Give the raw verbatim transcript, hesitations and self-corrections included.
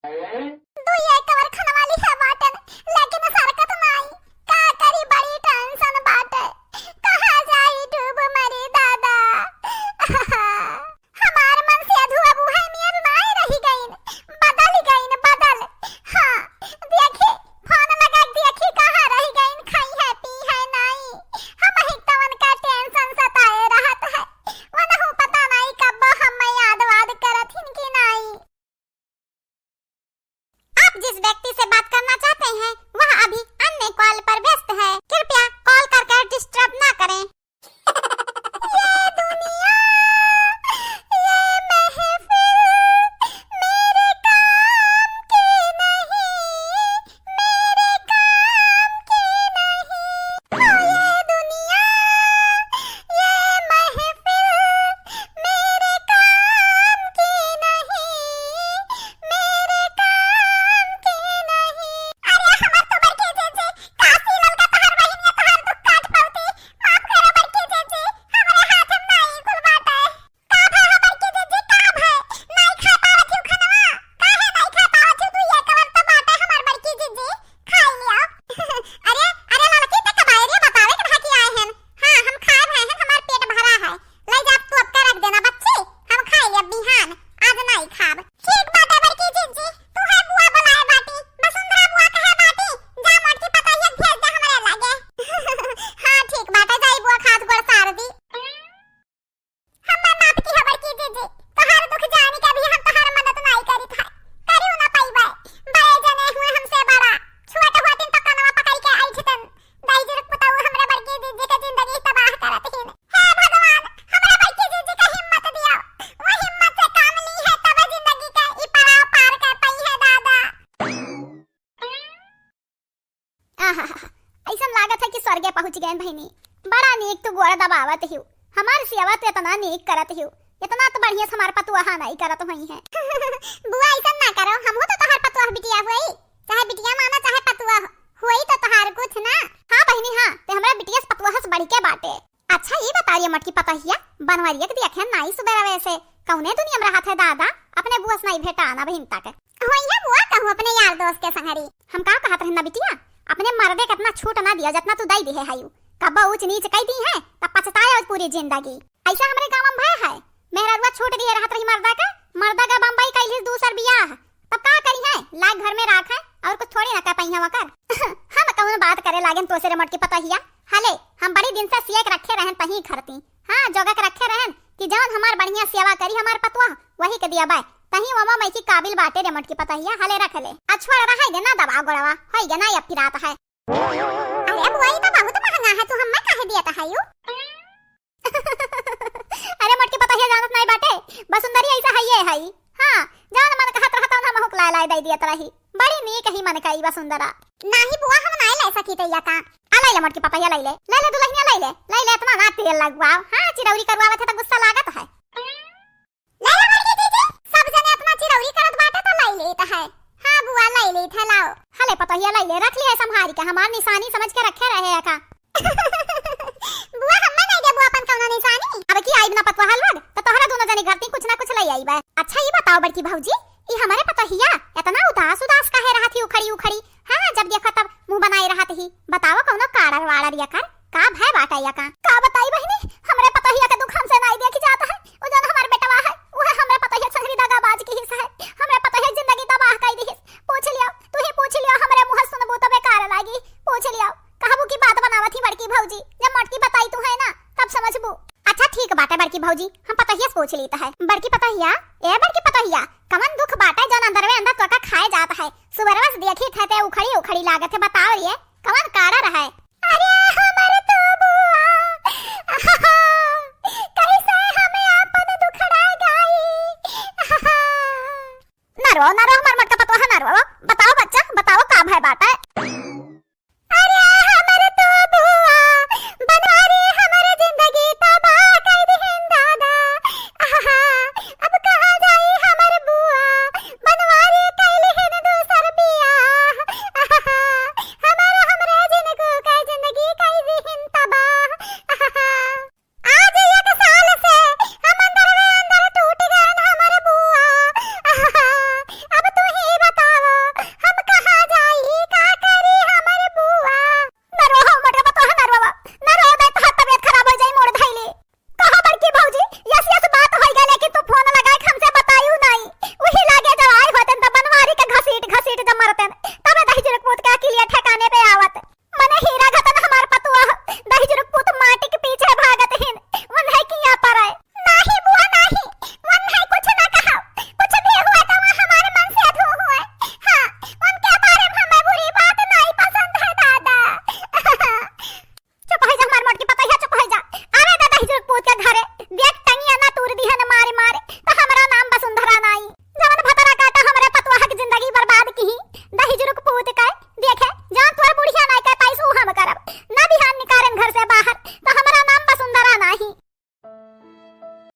दुइये कवर खनवा लिहे बाटेन, लेकिन सरकत नाई। का करी, बड़ी tension बाटे। कहाँ जाई डूब मरी दादा। हमार मन से अधुआ बुहे नियर नाई रही गईन, बदल गईन, बदल। हाँ, देखी, फोन लगा के देखी, कहाँ रही गईन, खाई है, पी है नाई। हमही तवन का tension सताए रहत है। वनहु पता नाई कब हम याद वाद करत हिन कि नाई। आप जिस व्यक्ति से बात करना चाहते हैं, वह अभी अन्य call पर व्यस्त है। कृपया call करके disturb ना करें। ये दुनिया, ये महफिल मेरे काम की नहीं, मेरे काम की नहीं। ओ ये दुनिया, ये महफिल मेरे काम की नहीं, मेरे काम की नहीं। अरे हमर तो बड़की जीजी, काशी ललका तोहार बहिनिया तोहार दुख काट पौती। माफ करो बड़की जीजी, हमरे हाथ में नाई कुल बाटे। का भा है बड़की जीजी, का भा? नाई खा पावत हूँ खनवा? काहे नाई खा पावत हूँ? दुइये कवर तो बाटे हमार बड़की जीजी, खाई लियो। अरे, अरे ललकी, ते कबायरिया बतावे के धाकी आए हन। हाँ, हम खाए भाई हन, हमार पेट भरा है। ले जा, तू अब के रख देना बच्ची, हम खाई लियो बिहान, आज नाई खाब। ठीक बाटे बड़की जीजी, तू है बुआ बुलाए बाटी, वसुंधरा बुआ कहे बाटी, जा मोटकी पतोहिया भेज दे हमरे लगे। हाँ, ठीक बाटे, जाई बुआ खात गोड़ सार दी। हम्मा माफ किहा बड़की जीजी, तोहार दुख जानी के भी हम तोहार मदद नाई करित है। करियो ना पइबे। बड़े जने हुए हमसे बड़ा, छोट होतिन तो कनवा पकड़ के ऐठतन। दहिजर पुतऊ हमरा बड़की जीजी के जिंदगी तबाह करत हिन। हे भगवान, हमरा बड़की जीजी के हिम्मत दिया। वो हिम्मत से काम ली है तब जिंदगी के ई पड़ाव पार कर पई है दादा। आहा, ऐसन लागत है कि स्वर्गे पहुँच गए बहिनी। बड़ा नीक तू गोड़ दबावत हिउ, हमार सेवा तू इतना नीक करत हिउ, इतना तो बढ़िया से हमार पतुआ नाई करत होई है। बुआ ऐसन ना करो, हमहू तो तोहार पतुआ बिटिया होई, चाहे बिटिया माना चाहे पतुआ होई तो तोहार कुछ ना। हाँ बहिनी हाँ, ते हमरा बिटिया से पतुआ से बढ़ के बाटे। अच्छा, ई बताइए मोटकी पतोहिया, बनवरिया के देखिया नाई सुबेरवे से, कौने दुनिया में रहत है दादा, अपने बुआ से नाई भेंटान अबहिन तक। होइहे बुआ कहूँ अपने यार दोस्त के संगरी। हम का कहत रहन ना बिटिया, अपने मर्दे के इतना छूट ना दिया जितना तू दई दिहे हयू। कब्बो ऊंच नीच कई दी है, तब पछताए पूरी जिंदगी। ऐसा हमरे गाँव में भय है, मेहररुआ छूट दिहे रहत रही मर्दा का, मर्दा का बम्बई कैलिस दूसर बियाह, तब का करी है, लाग घर में राख है और कुछ थोड़ी ना कह पाई है वकर। हम कौन बात करे लागेन तोसे रे मोटकी पतोहिया। हले, हम बड़ी दिन से सिए के रखे रहन तही खरती। हाँ, जोगा के रखे रहन कि जौन हमार बढ़िया सेवा करी हमार पतुआ, वही के दिया बाय। तही वमा मैं की काबिल बाटे रे मोटकी पतोहिया, हले रख ले। आ छोड़ रहा है ना दबा गोड़वा, होई गे ना अब पिरात है। अरे बुआ, ई तो बहुत महंगा है, तू हम्मे काहे दियत है यू? अरे मोटकी पतोहिया जानत नाई बाटे, बसुंदरी ऐसा है ये है। हाँ, जौन मन कहत रहत उन्हें महूक लाए लाए दे दियत रही। बड़ी नीक ही मन का ई बसुंदरा। नाही बुआ, हम नाई ले सकी तैया का। आ ले ले मोटकी पतोहिया ले ले, ले ले दुल्हनिया ले ले, ले ले इतना ना तेल लगवाओ। हाँ, चिरौरी करवावत है तो गुस्सा लागत है। ले ले बड़की जीजी, सब जने इतना चिरौरी करत बाटे तो ले लेत है। हाँ बुआ, ले लेत है, लाओ। हले पतोहिया ले ले, रख लिहे संभारी के, हमार निशानी समझ के रखे रहे है का। बुआ, हम्मे नहीं देबू अपन कौनो निशानी? अब की आइब ना पतुआ लोग, तो तोहरा दोनों जनी घर ती कुछ ना कुछ ले आइबे। अच्छा, ई बताओ बड़की भौजी, ई हमरे पतोहिया इतना उदास उदास काहे रहत ही उखड़ी उखड़ी? हाँ, जब देखो तब मुंह बनाए रहत ही। बताओ कौनो काड़र वाड़र यकर, का भय बाटे यका? का बताई बहिनी, हमरे पतोहिया के दुख हमसे नाई देखी जात है। उ जौन हमार बेटवा है, उहे हमरे पतोहिया संगरी दगाबाज की हिस्सा है। हमरे पतोहिया जिंदगी तबाह कई दिहिस। पूछ लियो, तू ही पूछ लियो, हमरे मुंह सुनबू तो बेकार लागी। पूछ लियो, कहबू की बात बनावत ही बड़की भौजी, जब मोटकी बताई तू है ना, तब समझबू। अच्छा ठीक बाटे बड़की भौजी, हम पतोहिया से पूछ लीत है। बड़की पतोहिया,